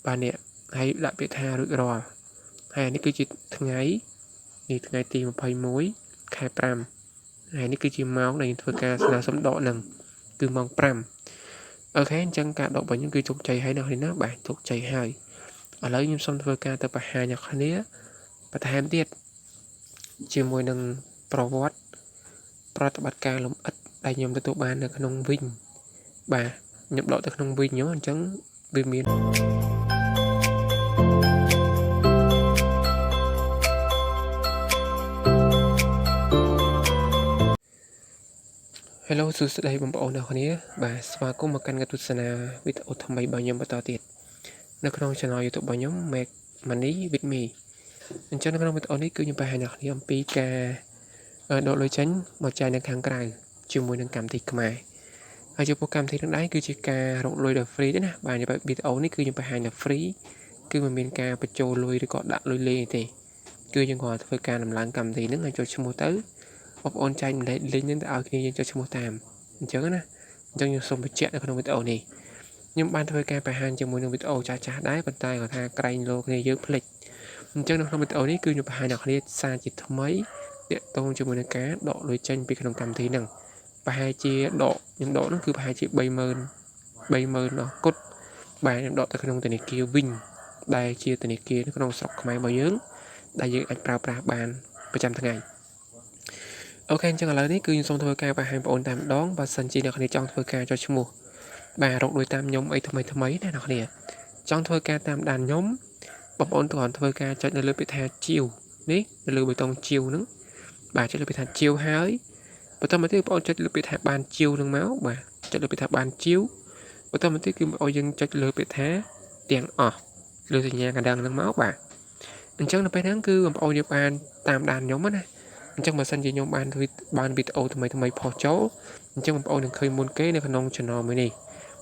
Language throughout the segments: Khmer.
បាទនេះហើយដាក់ពាក្យថារួចរាល់ហើយអានេះគឺជាថ្ងៃនេះថ្ងៃទី21ខែ5ហើយនេះគឺជាម៉ោងដែលយើងធ្វើការស្នើសុំដកហ្នឹងគឺម៉ោង5 OK អញ្ចឹងការដករបស់ខ្ញុំគឺជោគជ័យហើយអ្នកនេះណាបាទជោគជ័យហើយឥឡូវខ្ញុំសូមធ្វើការទៅបង្ហាញអ្នកគ្នាបន្ថែមទៀតជាមួយនឹងប្រវត្តិប្រតិបត្តិការលម្អិតដែលខ្ញុំទទួលបាននៅក្នុងវិញបាទខ្ញុំដកទៅក្នុងវិញខ្ញុំអញ្ចឹងវាមាន Hello សួស្តីបងប្អូនអ្នកគ្នាបាទស្វាគមន៍មកកាន់ការទស្សនាវីដេអូថ្មីរបស់ខ្ញុំបន្តទៀតនៅក្នុង Channel YouTube របស់ខ្ញុំ Make Money with Me អញ្ចឹងនៅក្នុងវីដេអូនេះគឺខ្ញុំបង្ហាញអ្នកគ្នាអំពីការដកលុយចេញមកចាយនៅខាងក្រៅជាមួយនឹងកម្មវិធីខ្មែរហើយចំពោះកម្មវិធីនឹងដែរគឺជាការរកលុយដោយ free ទេណាបាទវីដេអូនេះគឺខ្ញុំបង្ហាញដល់ free គឺមិនមានការបញ្ចូលលុយឬក៏ដាក់លុយលេងទេគឺយើងគ្រាន់តែធ្វើការដំឡើងកម្មវិធីហ្នឹងឲ្យចូលឈ្មោះទៅបងប្អូនចែកម្លែក link ហ្នឹងទៅឲ្យគ្នាយើងចុះឈ្មោះតាមអញ្ចឹងណាអញ្ចឹងខ្ញុំសូមបញ្ជាក់នៅក្នុងវីដេអូនេះខ្ញុំបានធ្វើការបង្ហាញជាមួយនឹងវីដេអូចាស់ចាស់ដែរប៉ុន្តែគាត់ថាក្រែងលោកគ្នាយើងភ្លេចអញ្ចឹងនៅក្នុងវីដេអូនេះគឺខ្ញុំបង្ហាញដល់គ្នាសារជាថ្មីទាក់ទងជាមួយនឹងការដកលុយចេញពីក្នុងកម្មវិធីហ្នឹងប្រហែលជាដកខ្ញុំដកហ្នឹងគឺប្រហែលជា30000 30000អស់គត់បាទខ្ញុំដកទៅក្នុងធនាគារវិញដែលជាធនាគារនៅក្នុងស្រុកខ្មែររបស់យើងដែលយើងអាចប្រើប្រាស់បានប្រចាំថ្ងៃ OK អញ្ចឹងឥឡូវនេះគឺខ្ញុំសូមធ្វើការបង្ហាញបងប្អូនតែម្ដងបើសិនជាអ្នកគ្នាចង់ធ្វើការចុះឈ្មោះបាទរកលុយតាមខ្ញុំអីថ្មីថ្មីណាអ្នកគ្នាចង់ធ្វើការតាមដានខ្ញុំបងប្អូនគ្រាន់ធ្វើការចុចនៅលើពាក្យថាជាវនេះនៅលើប៊ូតុងជាវហ្នឹងបាទចុចលើពាក្យថាជាវហើយបន្តមកទៀតបងប្អូនចុចលើពាក្យថាបានជាវហ្នឹងមកបាទចុចលើពាក្យថាបានជាវបន្តមកទៀតគឺបងប្អូនយើងចុចលើពាក្យថាទាំងអស់លើសញ្ញាកណ្ដឹងហ្នឹងមកបាទអញ្ចឹងនៅពេលហ្នឹងគឺបងប្អូនយើងបានតាមដានខ្ញុំណាអញ្ចឹងបើសិនជាខ្ញុំបានបានវីដេអូថ្មីថ្មីផុសចូលអញ្ចឹងបងប្អូននឹងឃើញមុនគេនៅក្នុង channel មួយនេះ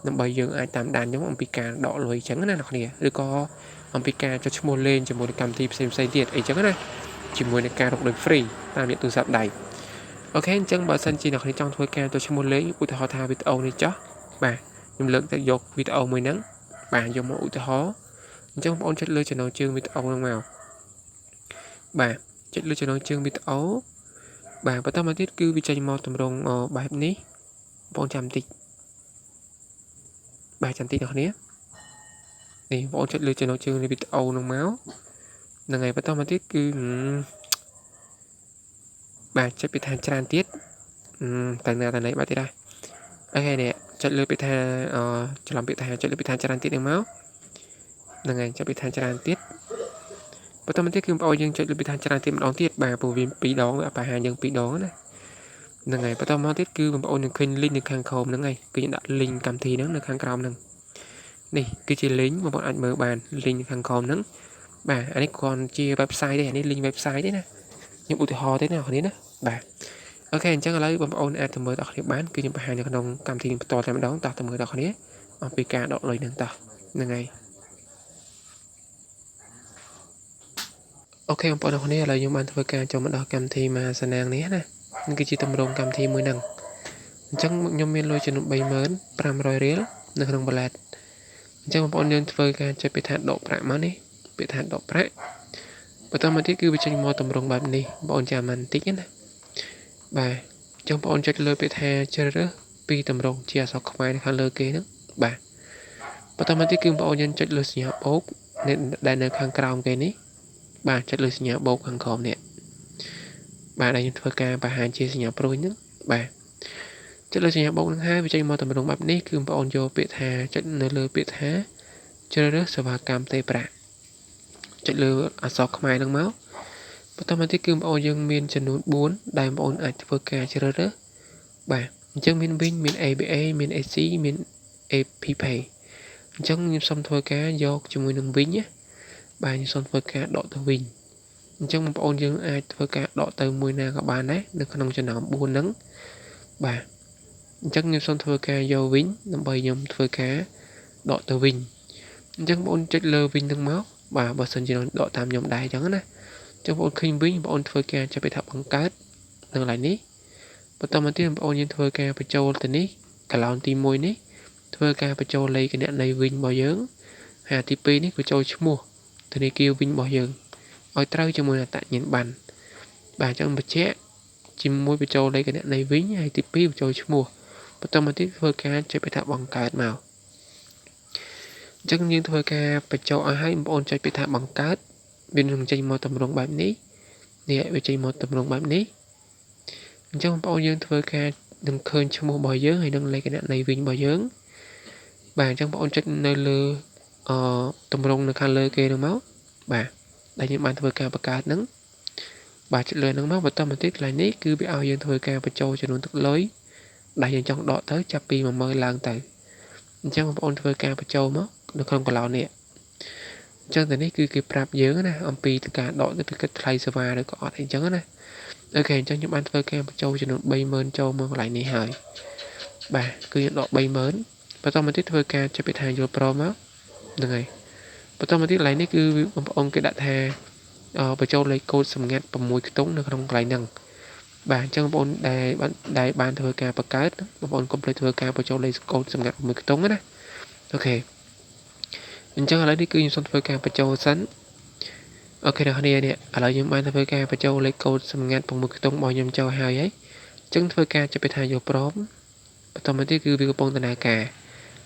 ដើម្បីយើងអាចតាមដានខ្ញុំអំពីការដកលុយអញ្ចឹងណាអ្នកគ្នាឬក៏អំពីការចុះឈ្មោះលេងជាមួយនឹងកម្មវិធីផ្សេងផ្សេងទៀតអីចឹងណាជាមួយនឹងការរកលុយ free តាមរយៈទូរស័ព្ទដៃ OK អញ្ចឹងបើសិនជាអ្នកគ្នាចង់ធ្វើការចុះឈ្មោះលេងឧទាហរណ៍ថាវីដេអូនេះចុះបាទខ្ញុំលើកទៅយកវីដេអូមួយហ្នឹងបាទយកមកឧទាហរណ៍អញ្ចឹងបងប្អូនចុចលើចំណងជើងវីដេអូហ្នឹងមកបាទចុចលើចំណងជើងវីដេអូបាទបន្តមកទៀតគឺវាចេញមកតម្រងបែបនេះបងចាំតិចបាទចាំតិចអ្នកគ្នានេះបងចុចលើចំណងជើងនៃវីដេអូនោះមកហ្នឹងហើយបន្តមកទៀតគឺបាទចុចពាក្យថាច្រើនទៀតតែណាតែណីបាទទៀតដែរ OK នេះចុចលើពាក្យថាច្រឡំពាក្យថាចុចលើពាក្យថាច្រើនទៀតហ្នឹងមកហ្នឹងហើយចុចពាក្យថាច្រើនទៀតបន្តមកទៀតគឺបងប្អូនយើងចុចលើពាក្យថាច្រើនទៀតម្ដងទៀតបាទព្រោះវាពីរដងបង្ហាញយើងពីរដងណាហ្នឹងហើយបន្តមកទៀតគឺបងប្អូននឹងឃើញ link នៅខាងក្រោមហ្នឹងហើយគឺយើងដាក់ link កម្មវិធីហ្នឹងនៅខាងក្រោមហ្នឹងនេះគឺជា link បងប្អូនអាចមើលបាន link ខាងក្រោមហ្នឹងបាទអានេះគ្រាន់ជា website ទេអានេះ link website ទេណាខ្ញុំឧទាហរណ៍ទេណាអ្នកគ្នាណាបាទ OK អញ្ចឹងឥឡូវបងប្អូនអាចទៅមើលដល់គ្នាបានគឺខ្ញុំបង្ហាញនៅក្នុងកម្មវិធីផ្ទាល់តែម្ដងតោះទៅមើលដល់គ្នាអំពីការដកលុយហ្នឹងតោះហ្នឹងហើយ OK បងប្អូនអរគ្នាឥឡូវខ្ញុំបានធ្វើការចូលមកដល់កម្មវិធីមហាសនាងនេះណានេះគឺជាទម្រង់កម្មវិធីមួយហ្នឹងអញ្ចឹងខ្ញុំមានលុយចំនួន30500រៀលនៅក្នុង wallet អញ្ចឹងបងប្អូនយើងធ្វើការចុចពាក្យថាដកប្រាក់មកនេះពាក្យថាដកប្រាក់បន្តមកទៀតគឺវាចេញមកទម្រង់បែបនេះបងប្អូនចាំបន្តិចណាបាទអញ្ចឹងបងប្អូនចុចលើពាក្យថាជ្រើសរើសពីទម្រង់ជាអក្សរខ្មែរនៅខាងលើគេហ្នឹងបាទបន្តមកទៀតគឺបងប្អូនយើងចុចលើសញ្ញាបូកដែលនៅខាងក្រោមគេនេះបាទចុចលើសញ្ញាបូកខាងក្រោមនេះបាទដែលខ្ញុំធ្វើការបង្ហាញជាសញ្ញាព្រួយហ្នឹងបាទចុចលើសញ្ញាបូកហ្នឹងហើយវាចេញមកទម្រង់បែបនេះគឺបងប្អូនយកពាក្យថាចុចនៅលើពាក្យថាជ្រើសរើសសេវាកម្មទេប្រាក់ចុចលើអក្សរខ្មែរហ្នឹងមកបន្តមកទៀតគឺបងប្អូនយើងមានចំនួន4ដែលបងប្អូនអាចធ្វើការជ្រើសរើសបាទអញ្ចឹងមានវិញមាន ABA មាន AC មាន APP អញ្ចឹងខ្ញុំសូមធ្វើការយកជាមួយនឹងវិញណាបាទខ្ញុំសូមធ្វើការដកទៅវិញអញ្ចឹងបងប្អូនយើងអាចធ្វើការដកទៅមួយណាក៏បានដែរនៅក្នុងចំណោម4ហ្នឹងបាទអញ្ចឹងខ្ញុំសូមធ្វើការយកវិញដើម្បីខ្ញុំធ្វើការដកទៅវិញអញ្ចឹងបងប្អូនចុចលើវិញហ្នឹងមកបាទបើសិនជាដកតាមខ្ញុំដែរអញ្ចឹងណាអញ្ចឹងបងប្អូនឃើញវិញបងប្អូនធ្វើការចាប់ពីថាបង្កើតនៅកន្លែងនេះបន្តមកទៀតបងប្អូនយើងធ្វើការបញ្ចូលទៅនេះកឡោនទី1នេះធ្វើការបញ្ចូលលេខគណនីវិញរបស់យើង ហើយអាទី2នេះបញ្ចូលឈ្មោះធនាគារវិញរបស់យើងឲ្យត្រូវជាមួយអត្តសញ្ញាណប័ណ្ណបាទអញ្ចឹងបញ្ជាក់ជាមួយបញ្ចូលលេខគណនីវិញហើយទី2បញ្ចូលឈ្មោះបន្តមកទៀតធ្វើការចុចពាក្យថាបង្កើតមកអញ្ចឹងយើងធ្វើការបញ្ចូលឲ្យហើយបងប្អូនចុចពាក្យថាបង្កើតវានឹងចេញមកទម្រង់បែបនេះនេះវាចេញមកទម្រង់បែបនេះអញ្ចឹងបងប្អូនយើងធ្វើការនឹងឃើញឈ្មោះរបស់យើងហើយនឹងលេខគណនីវិញរបស់យើងបាទអញ្ចឹងបងប្អូនចុចនៅលើទម្រង់នៅខាងលើគេនឹងមកបាទដែលយើងបានធ្វើការបង្កើតហ្នឹងបាទចុចលើហ្នឹងមកបន្តមកទៀតកន្លែងនេះគឺវាឲ្យយើងធ្វើការបញ្ចូលចំនួនទឹកលុយដែលយើងចង់ដកទៅចាប់ពី10000ឡើងទៅអញ្ចឹងបងប្អូនធ្វើការបញ្ចូលមកនៅក្នុងកន្លោនេះអញ្ចឹងតែនេះគឺគេប្រាប់យើងណាអំពីការដកទៅពីគិតថ្លៃសេវាឬក៏អត់អីចឹងណាអូខេអញ្ចឹងខ្ញុំបានធ្វើការបញ្ចូលចំនួន30000ចូលមកកន្លែងនេះហើយបាទគឺយើងដក30000បន្តមកទៀតធ្វើការចុចពាក្យថាយល់ព្រមមកហ្នឹងហើយបន្តមកទៀតកន្លែងនេះគឺបងប្អូនគេដាក់ថាបញ្ចូលលេខកូដសម្ងាត់6ខ្ទង់នៅក្នុងកន្លែងហ្នឹងបាទអញ្ចឹងបងប្អូនដែលបានធ្វើការបង្កើតបងប្អូនកុំភ្លេចធ្វើការបញ្ចូលលេខកូដសម្ងាត់6ខ្ទង់ណាអូខេអញ្ចឹងឥឡូវនេះគឺខ្ញុំសូមធ្វើការបញ្ចូលសិនអូខេអ្នកគ្នានេះឥឡូវខ្ញុំបានធ្វើការបញ្ចូលលេខកូដសម្ងាត់6ខ្ទង់របស់ខ្ញុំចូលហើយហើយអញ្ចឹងធ្វើការចុចពាក្យថាយល់ព្រមបន្តមកទៀតគឺវាកំពុងដំណើរការ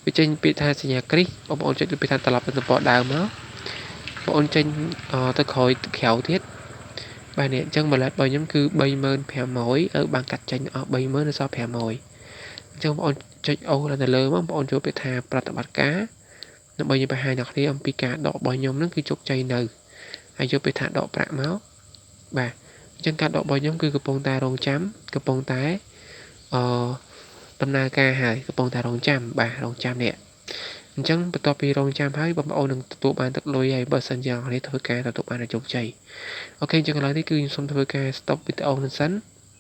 វាចេញពាក្យថាសញ្ញាគ្រីសបងប្អូនចុចពាក្យថាត្រឡប់ទៅទំព័រដើមមកបងប្អូនចេញទៅក្រោយក្រៅទៀតបាទនេះអញ្ចឹង wallet របស់ខ្ញុំគឺ30500ឲ្យបានកាត់ចេញអស់30000នៅសល់500អញ្ចឹងបងប្អូនចុចអូសឡើងទៅលើមកបងប្អូនចូលពាក្យថាប្រតិបត្តិការដើម្បីខ្ញុំបង្ហាញដល់គ្នាអំពីការដករបស់ខ្ញុំនឹងគឺជោគជ័យនៅហើយយកពាក្យថាដកប្រាក់មកបាទអញ្ចឹងការដករបស់ខ្ញុំគឺកំពុងតែរងចាំកំពុងតែដំណើរការហើយកំពុងតែរងចាំបាទរងចាំនេះអញ្ចឹងបន្ទាប់ពីរងចាំហើយបងប្អូននឹងទទួលបានទឹកលុយហើយបើសិនជាអ្នកនេះធ្វើការទទួលបានជោគជ័យអូខេអញ្ចឹងឥឡូវនេះគឺខ្ញុំសូមធ្វើការ stop វីដេអូនឹងសិន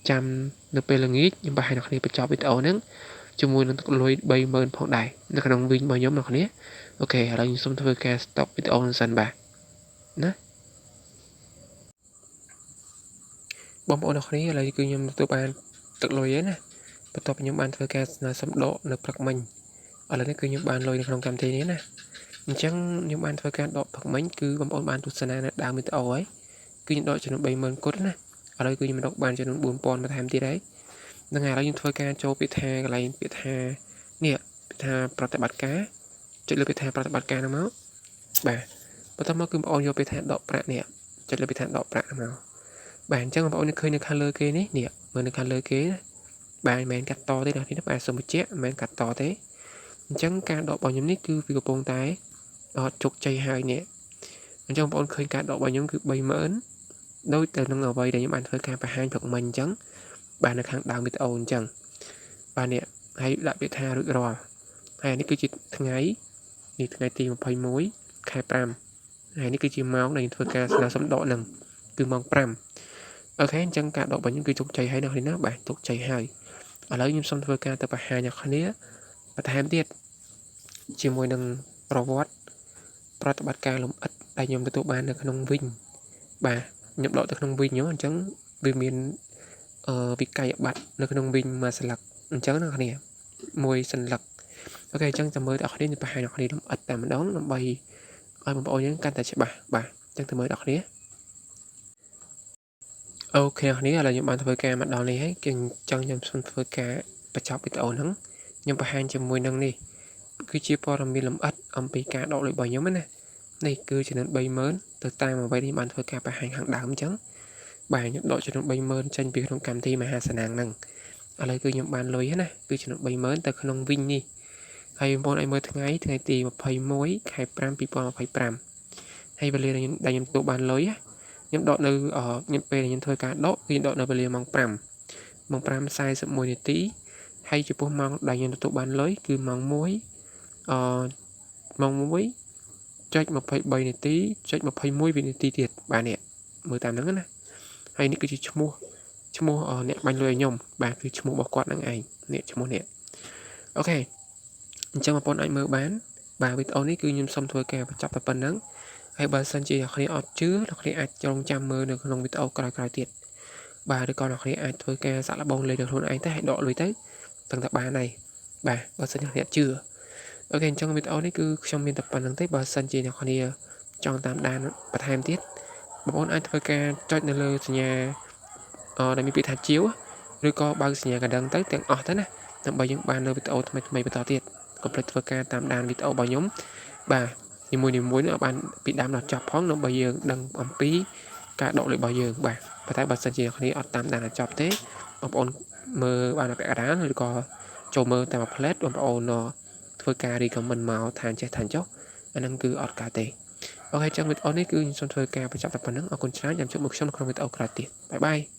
ចាំនៅពេលល្ងាចខ្ញុំបង្ហាញអ្នកគ្នាបញ្ចប់វីដេអូហ្នឹងជាមួយនឹងទឹកលុយ30000ផងដែរនៅក្នុងវិញរបស់ខ្ញុំអ្នកគ្នាអូខេឥឡូវខ្ញុំសូមធ្វើការ stop វីដេអូនឹងសិនបាទណាបងប្អូនអ្នកគ្នាឥឡូវគឺខ្ញុំទទួលបានទឹកលុយហើយណាបន្ទាប់ខ្ញុំបានធ្វើការស្នើសុំដកនៅព្រឹកមិញឥឡូវនេះគឺខ្ញុំបានលុយនៅក្នុងកម្មវិធីនេះណាអញ្ចឹងខ្ញុំបានធ្វើការដកព្រឹកមិញគឺបងប្អូនបានទស្សនានៅដើមវីដេអូហើយគឺខ្ញុំដកចំនួន30000គត់ណាឥឡូវគឺខ្ញុំដកបានចំនួន4000បន្ថែមទៀតហើយហ្នឹងហើយឥឡូវខ្ញុំធ្វើការចូលពាក្យថាកន្លែងពាក្យថានេះពាក្យថាប្រតិបត្តិការចុចលើពាក្យថាប្រតិបត្តិការហ្នឹងមកបាទបន្ទាប់មកគឺបងប្អូនយកពាក្យថាដកប្រាក់នេះចុចលើពាក្យថាដកប្រាក់មកបាទអញ្ចឹងបងប្អូនឃើញនៅខាងលើគេនេះនេះមើលនៅខាងលើគេណាបាទមិនមែនកាត់តទេអ្នកនេះបាទសូមបញ្ជាក់មិនមែនកាត់តទេអញ្ចឹងការដករបស់ខ្ញុំនេះគឺវាកំពុងតែអត់ជោគជ័យហើយនេះអញ្ចឹងបងប្អូនឃើញការដករបស់ខ្ញុំគឺ30000ដូចទៅនឹងអ្វីដែលខ្ញុំបានធ្វើការបង្ហាញព្រឹកមិញអញ្ចឹងបាទនៅខាងដើមវីដេអូអញ្ចឹងបាទនេះហើយដាក់ពាក្យថារួចរាល់ហើយនេះគឺជាថ្ងៃនេះថ្ងៃទី21ខែ5ហើយនេះគឺជាម៉ោងដែលខ្ញុំធ្វើការស្នើសុំដកហ្នឹងគឺម៉ោង5អូខេអញ្ចឹងការដករបស់ខ្ញុំគឺជោគជ័យហើយអ្នកនេះណាបាទជោគជ័យហើយឥឡូវខ្ញុំសូមធ្វើការទៅបង្ហាញអ្នកគ្នាបន្ថែមទៀតជាមួយនឹងប្រវត្តិប្រតិបត្តិការលម្អិតដែលខ្ញុំទទួលបាននៅក្នុងវិញបាទខ្ញុំដកទៅក្នុងវិញអញ្ចឹងវាមានវិក័យប័ត្រនៅក្នុងវិញមួយស្លឹកអញ្ចឹងណាគ្នាមួយសន្លឹកអូខេអញ្ចឹងចាំមើលដល់គ្នាខ្ញុំបង្ហាញដល់គ្នាលម្អិតតែម្ដងដើម្បីឲ្យបងប្អូនយើងកាន់តែច្បាស់បាទអញ្ចឹងទៅមើលដល់គ្នាអូខេអ្នកគ្នាឥឡូវខ្ញុំបានធ្វើការមកដល់នេះហើយគេចង់ខ្ញុំសូមធ្វើការបញ្ចប់វីដេអូហ្នឹងខ្ញុំបង្ហាញជាមួយនឹងនេះគឺជាព័ត៌មានលម្អិតអំពីការដកលុយរបស់ខ្ញុំណានេះគឺចំនួន30000ទៅតាមអ្វីដែលបានធ្វើការបង្ហាញខាងដើមអញ្ចឹងបាទខ្ញុំដកចំនួន30000ចេញពីក្នុងកម្មវិធីមហាសនាងហ្នឹងឥឡូវគឺខ្ញុំបានលុយហើយណាគឺចំនួន30000ទៅក្នុងវិញនេះហើយបងប្អូនឲ្យមើលថ្ងៃទី21ខែ5 2025ហើយវេលាដែលខ្ញុំទទួលបានលុយខ្ញុំដកនៅខ្ញុំពេលខ្ញុំធ្វើការដកគឺខ្ញុំដកនៅវេលាម៉ោង5ម៉ោង5:41នាទីហើយចំពោះម៉ោងដែលខ្ញុំទទួលបានលុយគឺម៉ោង1ម៉ោង1:23នាទី.21វិនាទីទៀតបាទនេះមើលតាមហ្នឹងណាហើយនេះគឺជាឈ្មោះអ្នកបាញ់លុយឲ្យខ្ញុំបាទគឺឈ្មោះរបស់គាត់ហ្នឹងឯងនេះឈ្មោះនេះអូខេអញ្ចឹងបងប្អូនអាចមើលបានបាទវីដេអូនេះគឺខ្ញុំសូមធ្វើការបញ្ចប់តែប៉ុណ្្នឹងហើយបើសិនជាអ្នកគ្នាអត់ជឿអ្នកគ្នាអាចចងចាំមើលនៅក្នុងវីដេអូក្រោយៗទៀតបាទឬក៏អ្នកគ្នាអាចធ្វើការសាកល្បងលេងដល់ខ្លួនឯងទៅហើយដកលុយទៅ តាំងតែបានហើយបាទបើសិនអ្នកគ្នាជឿ OK អញ្ចឹងវីដេអូនេះគឺខ្ញុំមានតែប៉ុណ្្នឹងទេបើសិនជាអ្នកគ្នាចង់តាមដានបន្ថែមទៀតបងប្អូនអាចធ្វើការចុចនៅលើសញ្ញាដែលមានពាក្យថាជាវឬក៏បើកសញ្ញាកណ្ដឹងទៅទាំងអស់ទៅណាដើម្បីយើងបាននៅវីដេអូថ្មីៗបន្តទៀតកុំភ្លេចធ្វើការតាមដានវីដេអូរបស់ខ្ញុំបាទនីមួយៗនេះឲ្យបានពីដើមដល់ចប់ផងដើម្បីយើងដឹងអំពីការដកលុយរបស់យើងបាទប៉ុន្តែបើសិនជាអ្នកគ្នាអត់តាមដានដល់ចប់ទេបងប្អូនមើលបានពាក់កណ្ដាលឬក៏ចូលមើលតែមួយផ្លែតបងប្អូនធ្វើការ recommend មកថាចេះថាចុះអាហ្នឹងគឺអត់កើតទេOK ចឹងវីដេអូនេះគឺខ្ញុំសូមធ្វើការបញ្ចប់តែប៉ុណ្្នឹងអរគុណច្រើនចាំជួបមកខ្ញុំក្នុងវីដេអូក្រោយទៀត bye bye.